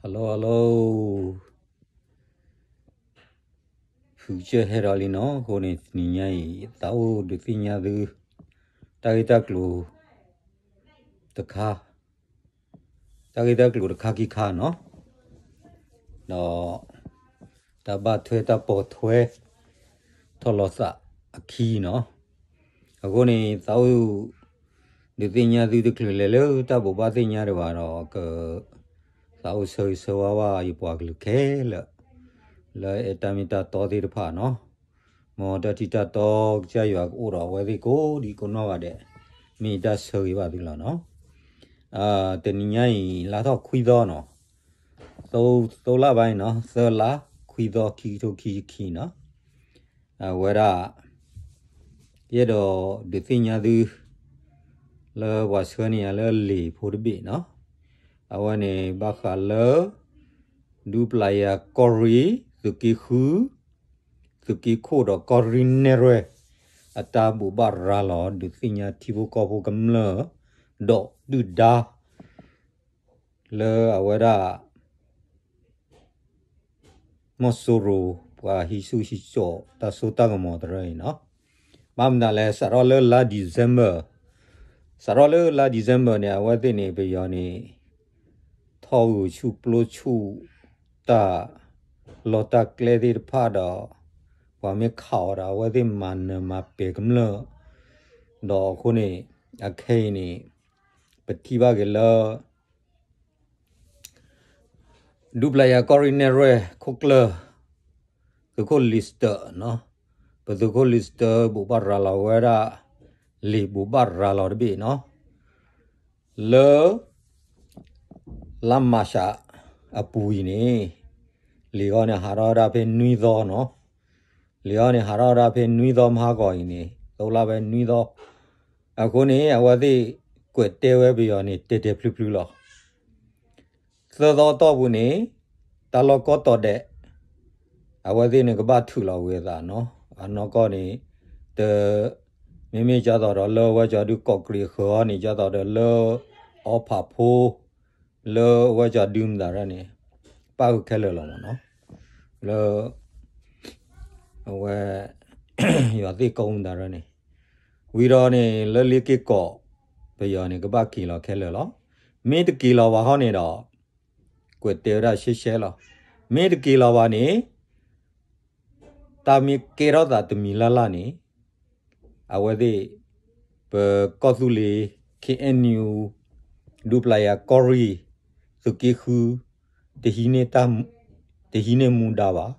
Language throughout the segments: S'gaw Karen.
Hello hello, ဖုကစၢၢ်ဟဲဒီးလံနီၤ. အဃိန့ၣ် တနံၤညါအံၤ သးအိၣ်ဒုးသ့ၣ်ညါသု တၢ်ဂ့ၢ်တၢ်ကျိၤတခါ, တၢ်ဂ့ၢ်တၢ်ကျိၤတခါခံခါနီၤ, ဒီး တၢ်ဘၣ်ထွဲတၢ်ပိာ်ထွဲ ထီၣ်လီၤသးအခံနီၤ. အဃိန့ၣ် သးအိၣ်ဒုးသ့ၣ်ညါသုတချုးလဲၤလၢတၢ်ဘိးဘၣ်သ့ၣ်ညါဒံးဘၣ်ဒီး က သးအိၣ်ဆၢဂ့ၤဆၢဝါဘၣ်ယပှၤကလုာ်ခဲလၢာ် လၢအဲၣ်တၢ်မ့ၢ်တၢ်တီသ့ၣ်တဖၣ်နီၤ. မ်တၢ်ထံၣ်တၢ်တီကစၢ်ယွၤကအိၣ်ဒီးအဝဲသ့ၣ်ကိးဒံကိးနီၢ်ဂၤဒဲး မ့ၢ်ယတၢ်ဆၢဂ့ၤဘၣ်သုလီၤနီၤ. တနံၤညါအံၤ လါထီၣ်ခွံသီနီၤ, သိလါဘၣ်အံၤနီၤ, သၢလါ ခွံသီ ခံကထိခံဆံခံနီၤ. အဝဲဒၣ် ယအဲၣ်ဒိးဒုးသ့ၣ်ညါသု လၢပှၤဆှၢန့ၢ်ယၤလၢလံာ်ဖိတဘ့ၣ်နီၤ. အဝဲန့ၣ်ဘၣ်ဃးလၢ ဒူပျၤယၤကီၢ်ရ့ၣ် သုးက့ဃု သုးက့ခိၣ်ဒီးကီၢ်ရ့ၣ်နဲၣ်ရွဲၣ် အတၢ်ဘိးဘၣ်ရၤလီၤ ဒုးသ့ၣ်ညါထံဖိကီၢ်ဖိကမျၢၢ် ဒီးဒုၣ်ဒါ လၢအဝဲဒၣ် မီၢ်စိရိၤ ပှၤဟံးဆူၣ်ဟံးစိးတၢ်စိတၢ်ကမီၤတရၢအံၤနီၤ. ဘၣ်မနုၤလဲၣ် စးထီၣ်လၢလါ December, စးထီၣ်လၢလါ December န့ၣ် အဝဲသ့ၣ်န့ၣ် ပယီၤန့ၣ် ထီၣ်ဂုာ်ဆူၣ်ပျိဆူၣ်တၢ်လီၢ်တၢ်ကျဲသ့ၣ်တဖၣ်ဒီး ပှၤမ့ၢ်ခးအီၤဒီး အဝဲသ့ၣ်မၤနၢၤမၤပဲာ်ကမျၢၢ် ဒီးအဃိန့ၣ် အခဲအံၤန့ၣ် ပထံၣ်ဘၣ်က့ၤလၢ ဒူပျၤယၤကီၢ်ရ့ၣ်နဲၣ်ရွဲၣ် ခိၣ်ကျၢၢ် သုးခိၣ် Lister နီၤ, ပသုးခိၣ် Lister ဘိးဘၣ်ရၤလီၤဝဲဒၣ် လံာ်ဘိးဘၣ်ရၤလီၤတဘ့ၣ်နီၤ, လၢ လါမၢ်ၡးအပူၤအံၤန့ၣ် လံာ်အီၤန့ၣ်ဟးထီၣ်ဝဲဒၣ်ဖဲနွံသီနီၤ, လံာ်အီၤန့ၣ်ဟးထီၣ်ဝဲဒၣ်ဖဲနွံသီမဟါဂီၤအံၤန့ၣ် သိလါဖဲနွံသီ, အဃိန့ၣ် အဝဲသ့ၣ်ကွဲးတဲဝဲပယီၤန့ၣ် တဲာ်တဲာ်ဖျုးဖျုးလီၤ. သၢသီတီၢ်ပူၤန့ၣ် တၢ်လီၢ်ကီၢ်တီၤဒဲး အဝဲသ့ၣ်န့ၣ်ကဘၣ်ထုးလီၤဝံၤအသးနီၤ, အနီၢ်ကီၢ်န့ၣ် တ မ့မ့ၢ်ကၢ်သိးဒီးလၢအဝဲကၠီၤဒုးကီးကြံးဃၢၤအီၤန့ၣ် ကၢ်သိးဒီးလၢ အီဖးဖိ လၢအဝဲကၠီၤဒုမတၤရၢန့ၣ် ပၣ်ဃုာ်ခဲလၢာ်လီၤမ့ၢ်နီၤ, လၢ အဝဲ ယွၤသ့ၣ်ကိးမတၤရၢန့ၣ် ဝံၤဒီးန့ၣ် လၢလ့က့ၤကီး ပယီၤန့ၣ် ကဘၣ်က့ၤလီၤခဲလၢာ်လီၤ. မ့ၢ်တက့ၤလီၤဘၣ်ဟီန့ၣ်ဒီး ကွဲးတဲဝဲဒၣ်ရှဲရှဲလီၤ. မ့ၢ်တက့ၤလီၤဘၣ်န့ၣ် တၢ်မ့ၢ်ကဲထီၣ်သးတမံၤလၢ်လၢ်န့ၣ် အဝဲသ့ၣ် ပကီၢ်သူလ့ၤ ခ့ၣ်အဲၣ်ယူၣ် ဒူပျၤယၤကီၢ်ရ့ၣ် သုးက့ဃု တဟံးန့ၢ် တဟံးန့ၢ်မူဒါဘၣ်.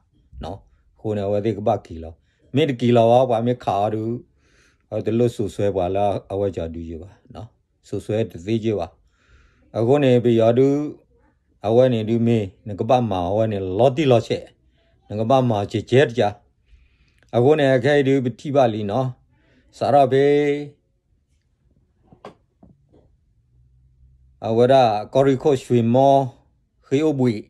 အဃိန့ၣ် အဝဲသ့ၣ်ကဘၣ်က့ၤလီၤ. မ့ၢ်တက့ၤလီၤဘၣ် ပှၤမ့ၢ်ခးအီၤဒီး အဝဲတလိၣ်စိာ်စွဲပှၤလၢအဝဲကၠီၤဒုယဲၢ်ဘၣ်. စိာ်စွဲတသ့က့ဘၣ်. အဃိန့ၣ် ပယီၤဒု အဝဲန့ၣ်ဒုမ့ၢ် နကဘၣ်မၤအဝဲန့ၣ် လီၤတံၢ်လီၤဆဲး, နကဘၣ်မၤကဲးကဲးတကး. အဃိန့ၣ် အခဲအံၤဒုပထံၣ်ဘၣ်လံနီၤ, စးထီၣ်ဖဲ အဝဲဒၣ် ကီၢ်ရ့ၣ်ခိၣ် ရွှေမော ဃ့အိၣ်ဘှံး,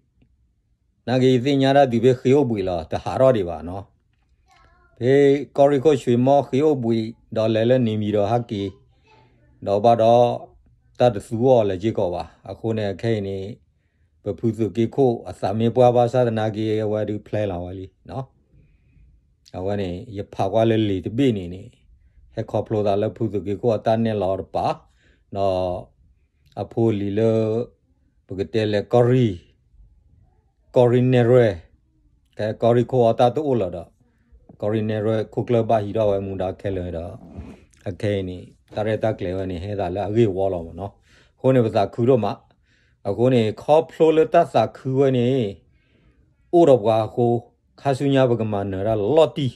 နာ်က့ယသ့ၣ်ညါတၢ်တုၤဖဲဃ့အိၣ်ဘှံးလီၤ, တဟးထီၣ်ဒံးဘၣ်နီၤ. ဖဲကီၢ်ရ့ၣ်ခိၣ် ရွှေမော ဃ့အိၣ်ဘှံး ဒီးလဲၤလၢန့ၣ်မံၤဒီးဟဲက့ၤ, ဒီးဘၣ်ဒီး တၢ်တသူအီၤလၢၤက့ၤကီးဘၣ်. အဃိန့ၣ် အခဲအံၤန့ၣ် ပဖုသုးက့ခိၣ်အသးမ့ၢ်ပှၢ်ဘၣ်ဆၣ်သနာ်က့ အဝဲဒုးဖျဲလီၤဝဲလံနီၤ. အဝဲန့ၣ် ယဖးကွၢ်လၢလံာ်တဘ့ၣ်န့ၣ်န့ၣ် ဟဲခီဖျိသးလၢဖုသုးက့ခိၣ်အတၢ်နဲၣ်လီၤတပၤ, ဒီး အဖိအလံၤလၢ ပကတဲလဲၣ်ကီၢ်ရ့ၣ်, ကီၢ်ရ့ၣ်နဲၣ်ရွဲၣ်, ကဲကီၢ်ရ့ၣ်ခိၣ်အီၤတၢ်တအိၣ်လၢၤဒီး ကီၢ်ရ့ၣ်နဲၣ်ရွဲၣ်ခိၣ်ကျၢၢ်ဘၣ်ဟံးထီၣ်ဝဲမူဒါခဲလၢာ်ဒီး အခဲအံၤန့ၣ် တၢ်ရဲၣ်တၢ်ကျဲၤဝဲန့ၣ် ဟဲသးလၢအဂ့ၢ်ဝီလီၤမ့ၢ်နီၤ. အဃိန့ၣ် ပသးခုဒိၣ်မး. အဃိန့ၣ် ခီဖျိလၢတၢ်သးခုဝဲန့ၣ် အိၣ်ဒီးပှၤအဃိ ခါဆူညါပကမၤနၢၤတၢ်လီၤတံၢ်,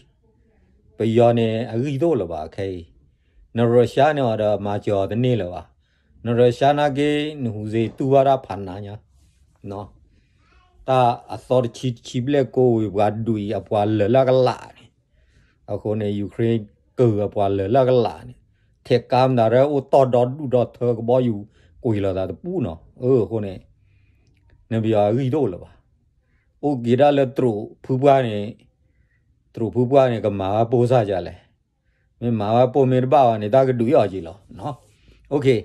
ပယီၤန့ၣ် အဂံၢ်တအိၣ်လၢၤဘၣ်ခဲအံၤ, နရၢၤၡါန့ၣ်အီၤဒီးမၤစၢၤအီၤတန့ၢ်လၢၤဘၣ်. နရၢၤၡါနာ်က့ နဟူးစ့တူၢ်ဘၣ်တၢ်ဖးနးညါ တၢ်အသီတဆံတဆံဘျဲၣ်ကိးဝံၤ ပှၤဒုးအံၤအပှၤလၢာ်လၢအကလးန့ၣ်, အဃိန့ၣ် Ukraine ကဂုၤအပှၤလၢာ်လၢအကလးန့ၣ်, ထဲးကါမတၤရဲအိၣ်တီၢ်ဒီဒူၣ်ဒီထၢကဘီယူၤကွံာ်လိာ်သးတပူၤနီၤ. အဃိန့ၣ် နပယီၤအဂံၢ်တအိၣ်လၢၤဘၣ်. အိၣ်က့ၤဒၣ်လၢတရူးဖုပှၢ်န့ၣ်, တရူးဖုပှၢ်န့ၣ် ကမၤဝဲပိၢ်စၢ်ယါလဲၣ်. မ့ၢ်မၤဝဲပိၢ်မ့ၢ်တဘၣ်ဘၣ်န့ၣ် တၢ်ကဒုးအီၤက့ၤလီၤ. အိၣ်ခ့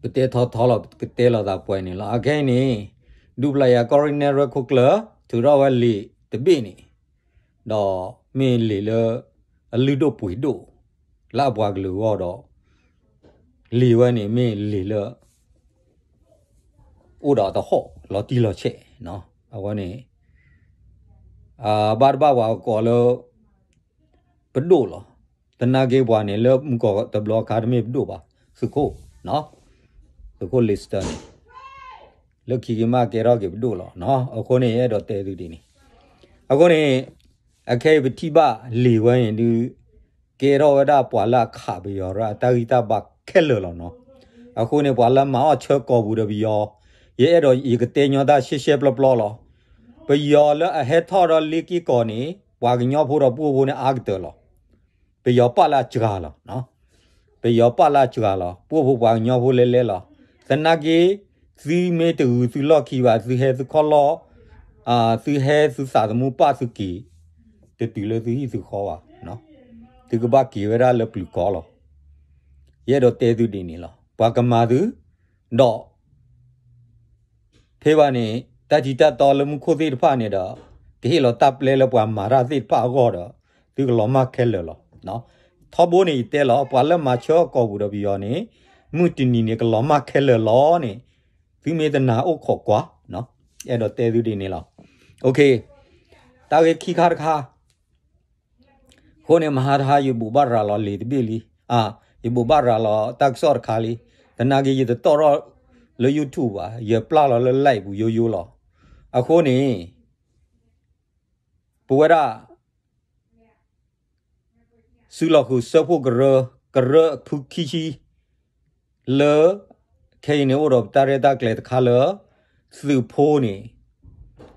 ပတဲထီထီလီၤ ပကတဲလီၤသးပှဲၤန့ၣ်လီၤ. အခဲအံၤန့ၣ် ဒူပျၤယၤကီၢ်ရ့ၣ်နဲၣ်ရွဲၣ်ခိၣ်ကျၢၢ် ထုးထီၣ်ဝဲလံာ်တဘ့ၣ်န့ၣ် ဒီးမ့ၢ်လံာ်လၢ အလုၢ်ဒိၣ်ပှ့ၤဒိၣ် လၢအပှၤကလုာ်အဂီၢ်ဒီး လံာ်ဝဲန့ၣ်မ့ၢ်လံာ်လၢ အိၣ်ဒီးတဟီၣ်လီၤတံၢ်လီၤဆဲး, အဝဲန့ၣ် ဘၣ်တဘၣ်ပှၤကိးလၢ ပဒိၣ်လီၤ. သနာ်က့ပှၤန့ၣ် လၢမုၢ်ကီၢ်တဘျီခါတမ့ၢ်ပဒိၣ်ဘၣ်, သုးခိၣ်, သုးခိၣ် Lester န့ၣ် လၢခံက့ၤမးကဲထီၣ်က့ၤပဒိၣ်လီၤ. အဃိန့ၣ် ယအဲၣ်ဒိးတဲသုဒ်န့ၣ်, အဃိန့ၣ် အခဲအံၤပထံၣ်ဘၣ်လံာ်ဝဲန့ၣ်ဒုး ကဲထီၣ်ဝဲဒၣ်ပှၤလၢအခးပယီၤရၢအတၢ်ဂံၢ်တၢ်ဘါခဲလၢာ်လီၤနီၤ. အဃိန့ၣ် ပှၤလၢမၤအီၣ်ဆၢကိာ်ပူၤဒီးပယီၤ, ယအဲၣ်ဒိးယကတဲညီတၢ်ရှဲရှဲပျီပျီလီၤ. ပယီၤလၢအဟဲထီၣ်ဒီးလ့က့ၢ်ကီၢ်န့ၣ် ပှၤကညီဖိဒီးပှိၢ်ဖိန့ၣ်အါကတၢၢ်လီၤ. ပယီၤပာ်လၢအစှၤလီၤ. ပယီၤပာ်လၢအစှၤလီၤ. ပှိၢ်ဖိပှၤကညီဖိလဲၤလဲၤလီၤ. သနာ်က့ သုမ့ၢ်တဂုာ်သုလီၢ်ခံဘၣ်, သုဟဲသုခီၣ်လီၢ်, သုဟဲသုသးသမူပာ်သုက့ၤ, တတုၤလၢသုဟံၣ်သုဃီဘၣ်. သုကဘၣ်က့ၤဝဲဒၣ်လၢပျုၤကီၢ်လီၤ. ယအဲၣ်ဒိးတဲသုဒ်န့ၣ်လီၤ. ပှၤကမၤသု, ဒီး ဖဲဘၣ်န့ၣ် တၢ်ထံးတၢ်တီလၢမူခိၣ်သ့ၣ်တဖၣ်န့ၣ်ဒီး ကဟ့ၣ်လီၤတၢ်ပျဲလၢပှၤမၤတၢ်သ့ၣ်တဖၣ်အဂီၢ်ဒီး သုကလီၤမၢ်ခဲလၢာ်လီၤ. ထီဘိန့ၣ်ယတဲလီၤ, ပှၤလၢမၤဆၢအီၣ်ကိာ်ပူၤဒီးပယီၤန့ၣ် မုၢ်တနံၤန့ၣ် ကလီၤမၢ်ခဲလၢာ်လီၤန့ၣ် သုမ့ၢ်တနာ်အိၣ်ခိးကွၢ်, အဲၣ်ဒိးတဲသုဒ်န့ၣ်လီၤ. တၢ်ဂ့ၢ်ခံခါတခါ အဃိန့ၣ် မဟါတဟါ ယဘိးဘၣ်ရၤလီၤလံာ်တဘ့ၣ်လံ, ယဘိးဘၣ်ရၤလီၤတၢ်ကစီၣ်တခါလံ. သနာ်က့ ယတတီၣ်ထီၣ်လၢ YouTube ဘၣ်, ယပျၢ်လီၤလၢ live ပူၤယိယိလီၤ. အဃိန့ၣ် ပဝဲဒၣ် စုလီၢ်ဃုာ်စၢဖှိၣ်ကရၢ, ကရၢဖုခံဆံ လၢ ခဲအံၤန့ၣ် အိၣ်ဒီးပတၢ်ရဲၣ်တၢ်ကျဲၤတခါလၢ သုးဖိန့ၣ်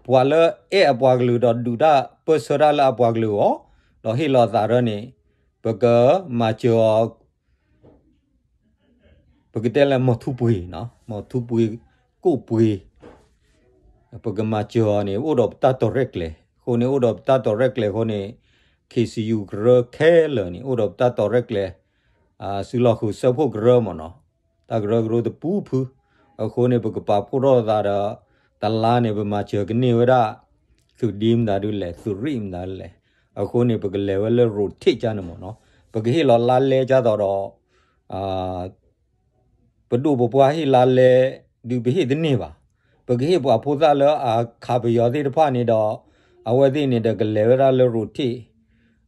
ပှၤလၢအဲၣ်အပှၤကလုာ်ဒီးဒုးတၢ်ပၢၢ်ဆၢတၢ်လၢအပှၤကလုာ်အဂီၢ်, ဒီးဟ့ၣ်လီၤသးဒီးန့ၣ် ပကမၤစၢၤအီၤ ပကတဲလၢ မီၤထူပှ့ၤ, မီၤထူပှ့ၤ, ကိၣ်ပှ့ၤ, ပကမၤစၢၤအီၤန့ၣ် အိၣ်ဒီးပတၢ်တီၤရဲၣ်ကျဲၤအဃိန့ၣ်, အိၣ်ဒီးပတၢ်တီၤရဲၣ်ကျဲၤအဃိန့ၣ်, KCU ကရၢခဲလၢာ်န့ၣ် အိၣ်ဒီးပတၢ်တီၤရဲၣ်ကျဲၤ, စုလီၢ်ဃုာ်စၢဖှိၣ်ကရၢမ့ၢ်နီၤ, တၢ်ကရၢကရိတပူၤဖု, အဃိန့ၣ် ပကပာ်ဖှိၣ်ထီၣ်သးဒီး တလါန့ၣ် ပမၤစၢၤကန့ၢ်ဝဲဒၣ် သုးဒ့မတၤဒုလဲၣ်, သုးရ့ၣ်မတၤဒုလဲၣ်, အဃိန့ၣ် ပကလဲၤဝဲလၢ rotate ကန့ၣ်မ့ၢ်နီၤ, ပကဟ့ၣ်လီၤလါလဲကၢ်သိးဒီး ပဒိၣ်ပပှၢ်ဟ့ၣ်လါလဲ ဒုးပဟ့ၣ်တန့ၢ်ဘၣ်. ပကဟ့ၣ်ပှၤဖိသၣ်လၢအခးပယီၤသ့ၣ်တဖၣ်န့ၣ်ဒီး အဝဲသ့ၣ်န့ၣ်ဒီးကလဲၤဝဲဒၣ်လၢ rotate,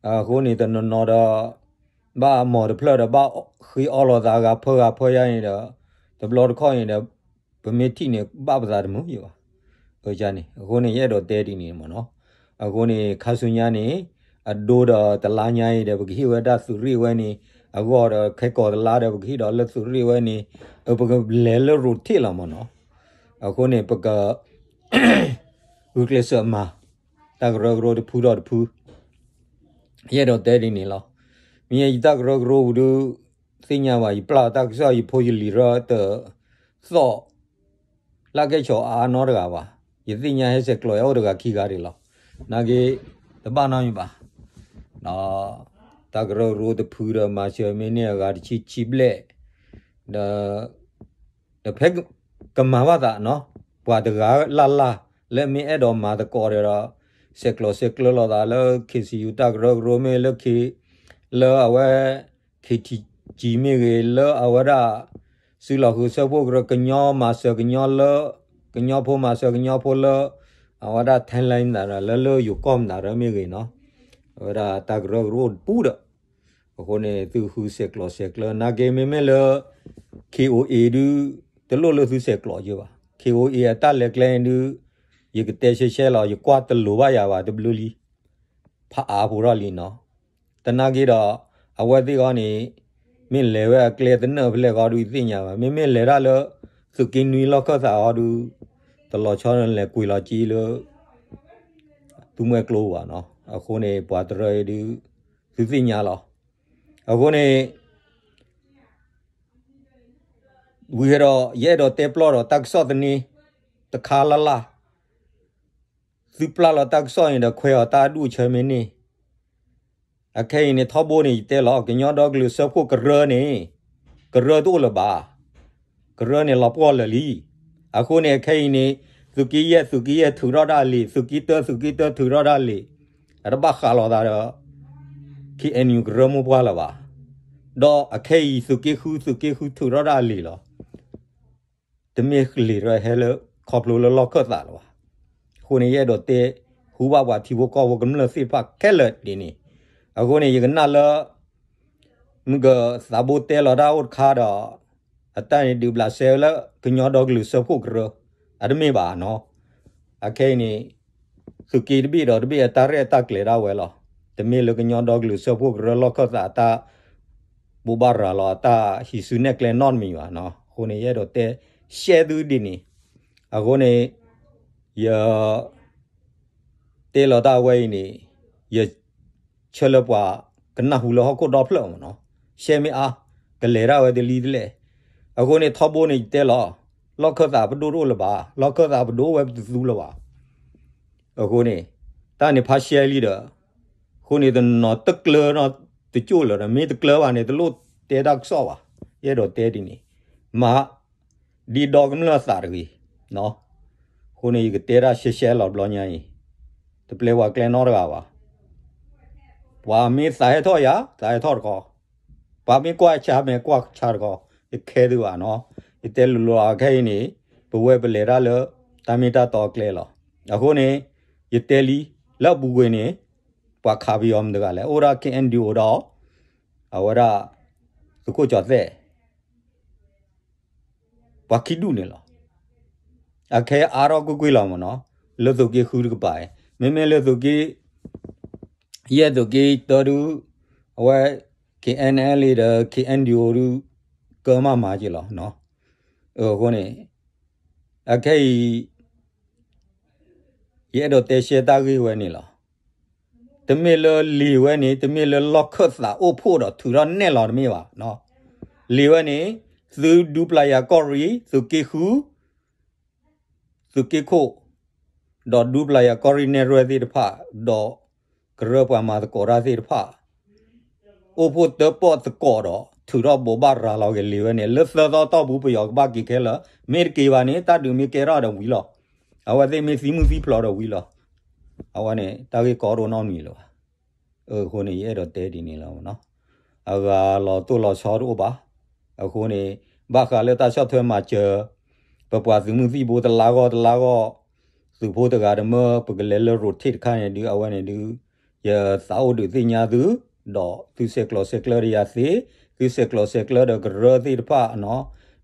အဃိန့ၣ် တနီၤနီၤဒီး ဘၣ်အမီၢ်တဖျၢၣ်ဒီး ဘၣ်ဃ့အီလီၤသးဂၤဖၢဂၤဖၢယါန့ၣ်ဒီး တဘျီတခီၣ်န့ၣ်ဒီး ပမ့ၢ်ထံၣ်န့ၣ် ဘၣ်ပသးတမုာ်ယဘၣ်. အဃိန့ၣ် ယအဲၣ်ဒိးတဲဒ်န့ၣ်မ့ၢ်နီၤ. အဃိန့ၣ် ခါဆူညါန့ၣ် အဒိဒီးတလါညါအံၤဒီး ပကဟ့ၣ်ဝဲဒၣ်သုးရ့ၣ်ဝဲန့ၣ် အဂီၢ်ဒီး ခဲကိာ်တလါဒီး ပကဟ့ၣ်ဒီးလၢသုးရ့ၣ်ဝဲန့ၣ် ပကလဲၤလၢ rotate လီၤမ့ၢ်နီၤ. အဃိန့ၣ် ပက ဂုာ်ကျဲးစၢးမၤ တၢ်ကရၢကရိတဖုဒီးတဖု ယအဲၣ်ဒိးတဲဒ်န့ၣ်လီၤ. မ့ၢ်ယတၢ်ကရၢကရိပူၤဒုး သ့ၣ်ညါဘၣ်, ယပျၢ်တၢ်ကစီၣ် ယဖိယလံၤရၢတသီၣ် လၢကဲဆီၣ်အါနီတဂၤဘၣ်. ယသ့ၣ်ညါဟဲဆဲးကျိးယၤအိၣ်တဂၤခံဂၤဒံးလီၤ. နာ်က့ တဘၣ်နီတမံၤဘၣ်. တၢ်ကရၢကရိတဖုဒီး မၤစၢၤမ့ၢ်န့ၢ်အဂၤတဆံဆံဘျဲၣ် ဒီး ဒီးဖဲကမၤဘၣ်သးနီၤ, ပှၤတဂၤလၢ်လၢ် လၢမ့ၢ်အဲၣ်ဒိးမၤသကိးဒီး ဆဲးကျိးဆဲးကျၢလိာ်သးလၢ KCU တၢ်ကရၢကရိမ့ၢ်လၢ လၢအဝဲ KTG မ့ၢ်ဂ့ၤ လၢအဝဲဒၣ် စုလီၢ်ဃုာ်စၢဖှိၣ်ကရၢ ကညီမၤစၢၤကညီလၢ ကညီဖိမၤစၢၤကညီဖိလၢ အဝဲဒၣ် Thailand မတၤဒီး လၢလၢယိၤကီၢ်မတၤဒီးမ့ၢ်ဂ့ၤနီၤ, အဝဲဒၣ်တၢ်ကရၢကရိတပူၤဒီး အဃိန့ၣ် သုဃုဆဲးကျိးဆဲးကျၢ နာ်က့မ့မ့ၢ်လၢ K O A ဒုး တလိၣ်လၢသုဆဲးကျိးယဲဘၣ်. K O A အတၢ်လဲၤကျဲန့ၣ်ဒုး ယကတဲရှဲရှဲလီၤ, ယကွၢ်တလိၤဘၣ်ယၤဘၣ်တဘျုးလံ. ဖးအါဖိထီၣ်လံနီၤ. တနာ်က့ဒီး အဝဲသ့ၣ်ဂီၢ်န့ၣ် မ့ၢ်လဲၤဝဲအကျဲသနၢၣ်ဖဲလဲၣ်ဂီၢ်ဒုး ယသ့ၣ်ညါဘၣ်. မ့မ့ၢ်လဲၤတၢ်လၢ သုးက့နွံလီၢ်ခၢၣ်သးအီၤဒုး တလီၤဆီလဲၤကွံာ်လီၤကံလၢ သူမှဲကျိဘၣ်နီၤ. အဃိန့ၣ် ပှၤတရၢအံၤဒုး သုသ့ၣ်ညါလီၤ. အဃိန့ၣ် ဝံၤဒီး ယအဲၣ်ဒိးတဲပျီဒီးတၢ်ကစီၣ်သန့ တခါလၢ်လၢ် သုပျၢ်လီၤတၢ်ကစီၣ်န့ၣ်ဒီး ခွဲးအီၤတၢ်အဒူၣ်အဆၢမ့ၢ်န့ၢ်. အခဲအံၤန့ၣ် ထီဘိန့ၣ် ယတဲလီၤ ကညီဒီကလုာ်စၢဖှိၣ်ကရၢန့ၣ် ကရၢတအိၣ်လၢၤဘၣ်. ကရၢန့ၣ်လီၤပှီၢ်လၢာ်လံ. အဃိန့ၣ် အခဲအံၤန့ၣ် သုးက့ယဲၢ် သုးက့ယဲၢ်ထုးထီၣ်ဒၣ်လံာ်, သုးက့တၢ သုးက့တၢထုးထီၣ်ဒၣ်လံာ်, အတဘၣ်ဃးလိာ်သးဒီး ခ့ၣ်အဲၣ်ယူၣ် ကရၢမိၢ်ပှၢ်လၢၤဘၣ်. ဒီးအခဲအံၤ သုးက့ဃု သုးက့ဃုထုးထီၣ်ဒၣ်လံာ်လီၤ. တမ့ၢ်လံာ်ဒီးဟဲလၢခီဖျိလၢလီၢ်ခၢၣ်သးလၢၤဘၣ်. အဃိန့ၣ် ယအဲၣ်ဒိးတဲ ဟူဘၣ်ပှၤထံဖိကီၢ်ဖိကမျၢၢ်သ့ၣ်တဖၣ်ခဲလၢာ်ဒ်န့ၣ်, အဃိန့ၣ် ယကနၣ်လၢ မုၢ်ကသးဘိတဲလီၤတၢ်အိၣ်တခါဒီး အတၢ်န့ၣ်ဒုးဘျးစဲဝဲလၢကညီဒီကလုာ်စၢဖှိၣ်ကရၢ, အတမ့ၢ်ဘၣ်နီၤ. အခဲအံၤန့ၣ် သုးက့တဘ့ၣ်ဒီးတဘ့ၣ်အတၢ်ရဲၣ်တၢ်ကျဲၤဒၣ်ဝဲလီၤ. တမ့ၢ်လၢကညီဒီကလုာ်စၢဖှိၣ်ကရၢလီၢ်ခၢၣ်သးအတၢ်ဘိးဘၣ်ရၤလီၤအတၢ်ဟံးစုနဲၣ်ကျဲနီတမံၤဘၣ်နီၤ. အဃိန့ၣ် ယအဲၣ်ဒိးတဲရှဲသုဒ်န့ၣ်, အဃိန့ၣ် ယ တဲလီၤတၢ်ဝဲအံၤန့ၣ် ယဆၢလၢပှၤကနၢ်ဟူလၢဟီၣ်ခိၣ်ဒီဖျၢၣ်မ့ၢ်နီၤ, ရှဲမ့ၢ်အါ, ကလဲၤဒၣ်ဝဲတလံတလဲၣ်. အဃိန့ၣ် ထီဘိန့ၣ် ယတဲလီၤ, လီၢ်ခၢၣ်သးပဒိၣ်တအိၣ်လၢၤဘၣ်, လီၢ်ခၢၣ်သးပဒိၣ်ဝဲပတသူလၢၤဘၣ်. အဃိန့ၣ် တၢ်န့ၣ်ဖးရှဲလံဒီး အဃိန့ၣ်တနီၤတကျၢၤနီတကၠိၢ်လၢၤဒီး မ့ၢ်တကျၢၤဘၣ်န့ၣ် တလိၣ်တဲတၢ်ကစီၣ်ဘၣ်. ယအဲၣ်ဒိးတဲဒ်န့ၣ်, မၤ ဒ်ဒီကမျၢၢ်သးတဂ့ၤ. အဃိန့ၣ် ယကတဲတၢ်ရှဲရှဲလီၤဘျီညါအံၤ, တပျဲပှၤကျဲနီတဂၤဘၣ်. ပှၤမ့ၢ်သးဟဲထီၣ်ယၤ သးဟဲထီၣ်တခီ, ပှၤမ့ၢ်ကွၢ်ဆါမ့ၢ်ကွၢ်ဆါတခီ, ယခဲသုဘၣ်နီၤ. ယတဲလိၤလိၤအခဲအံၤန့ၣ် ပဝဲပလဲၤတၢ်လၢတၢ်မ့ၢ်တၢ်တီအကျဲလီၤ. အဃိန့ၣ် ယတဲလံ လၢအပူၤကွံာ်န့ၣ် ပှၤခးပယီၤမတၤတဂၤလဲၣ်, အိၣ်ဒၣ် ခ့ၣ်အဲၣ်ယူၣ် ဒီး အဝဲဒၣ် သုးခိၣ်ကၠီၤသဲး ပှၤခံဒူၣ်န့ၣ်လီၤ. အခဲအါထီၣ်ကွ့ၢ်ကွ့ၢ်လီၤမ့ၢ်နီၤ, လၢသုးက့ဃုတကပၤ, မ့မ့ၢ်လၢသုးက့ ယဲၢ်သုးက့တၢဒုး အဝဲ ခ့ၣ်အဲၣ်ယူၣ် ဒီး ခ့ၣ်အဲၣ်ယူၣ် ဒုး ကၢမးမၤက့ၤလီၤ. အဃိန့ၣ် အခဲအံၤ ယအဲၣ်ဒိးတဲရှဲတၢ်ဂ့ၢ်ဝဲန့ၣ်လီၤ. တမ့ၢ်လၢလံာ်ဝဲန့ၣ် တမ့ၢ်လၢလီၢ်ခၢၣ်သးအိၣ်ဖှိၣ်ဒီးထုးထီၣ်နဲၣ်လီၤတမ့ၢ်ဘၣ်. လံာ်ဝဲန့ၣ် သုဒူပျၤယၤကီၢ်ရ့ၣ် သုးက့ဃု သုးက့ခိၣ် ဒီးဒူပျၤယၤကီၢ်ရ့ၣ်နဲၣ်ရွဲၣ်သ့ၣ်တဖၣ် ဒီးကရၢပှၤမၤသကိးတၢ်သ့ၣ်တဖၣ် အိၣ်ဖှိၣ်တၢပီၣ်သကိးဒီး ထုးထီၣ်ဘိးဘၣ်ရၤလီၤက့ၤလံာ်ဝဲန့ၣ် လၢသၢသီတီၢ်ပူၤ ပယီၤကဘၣ်က့ၤခဲလၢာ်, မ့ၢ်တက့ၤဘၣ်န့ၣ် တၢ်ဒုးမ့ၢ်ကဲထီၣ်ဒီးဝံၤလီၤ. အဝဲသ့ၣ်မ့ၢ်သံမုၢ်သံဖျိးဒီးဝံၤလီၤ. အဝဲန့ၣ် တၢ်ဂ့ၢ်ကီဒိၣ်နီတမံၤလၢၤဘၣ်. အဃိန့ၣ် ယအဲၣ်ဒိးတဲဒ်န့ၣ်လီၤနီၤ. အဂၤလီၤတိၢ်လီၤဆီတအိၣ်ဘၣ်. အဃိန့ၣ် ဘၣ်ဃးလၢတၢ်ဆီၣ်ထွဲမၤစၢၤ ပပှၤသုးမုၢ်သံၣ်ဘိတလါဂီၢ်တလါဂီၢ် သုးဖိတဂၤဒီးမၢ ပကလဲၤလၢ rotate တခါန့ၣ်ဒုး အဝဲန့ၣ်ဒုး ယသးအိၣ်ဒုးသ့ၣ်ညါသု ဒီးသုဆဲးကျိးဆဲးကျၢဒီးယၤသ့, သုဆဲးကျိးဆဲးကျၢဒီးကရၢသ့ၣ်တဖၣ်နီၤ,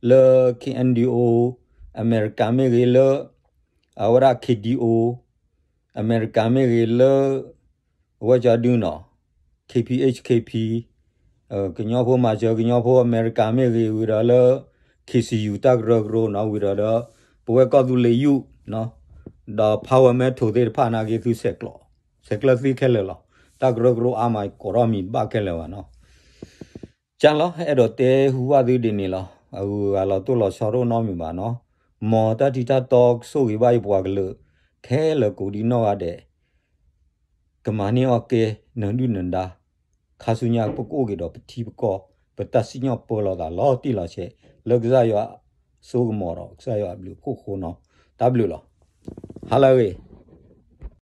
လၢ ခ့ၣ်အဲၣ်ယူၣ် အမဲရကၤမ့ၢ်ဂ့ၤလၢ အဝဲဒၣ် ခ့ၣ်ဒံၣ်အိၣ် အမဲရကၤမ့ၢ်ဂ့ၤလၢ အဝဲကၠီဒုနီၤ ခ့ၣ်ပံၣ်ဢ့ၣ်ခ့ၣ်ပံၣ် ကညီဖိမၤစၢၤကညီဖိအမဲရကၤမ့ၢ်ဂ့ၤ ဝံၤဒီးလၢ ခ့ၣ်စံယူၣ်တၢ်ကရၢကရိနီၤ ဝံၤဒီးဒီး ပဝဲကီၢ်သူလ့ၤယုၢ် ဒီး Power Metal သ့ၣ်တဖၣ်နာ်က့သုဆဲးကျိး ဆဲးကျၢသ့ခဲလၢာ်လီၤ. တၢ်ကရၢကရိအါမး ကိးထီၣ်မံၤတဘၣ်ခဲလၢာ်ဘၣ်နီၤ. ကၢ်လီၤ အဲၣ်ဒိးတဲဟူဘၣ်သုဒ်န့ၣ်လီၤ. အဂုၤအဂၤလီၤတိၢ်လီၤဆီတအိၣ်နီတမံၤဘၣ်နီၤ. မ်တၢ်ထံတၢ်တီကဆိၣ်ဂ့ၤဘၣ်ယပှၤကလုာ် ခဲလၢာ်ကိးဒံနီၢ်ဂၤဒဲး ကမၤန့ၢ်အီၣ်ကဲ နၢၤဒုၣ်နၢၤဒါ ခါဆူညါပကအိၣ်က့ၤဒီးပထံပကီၢ် ပတၢ်စံၣ်ညီၣ်ပၢလီၤသးလီၤတံၢ်လီၤဆဲး လၢကစၢ်ယွၤစိကမီၤဒီး ကစၢ်ယွၤအဘျုးအဖှိၣ်အဃိနီၤ. တၢ်ဘျုးလီၤ. ဟါလၢအဂ့ၤ.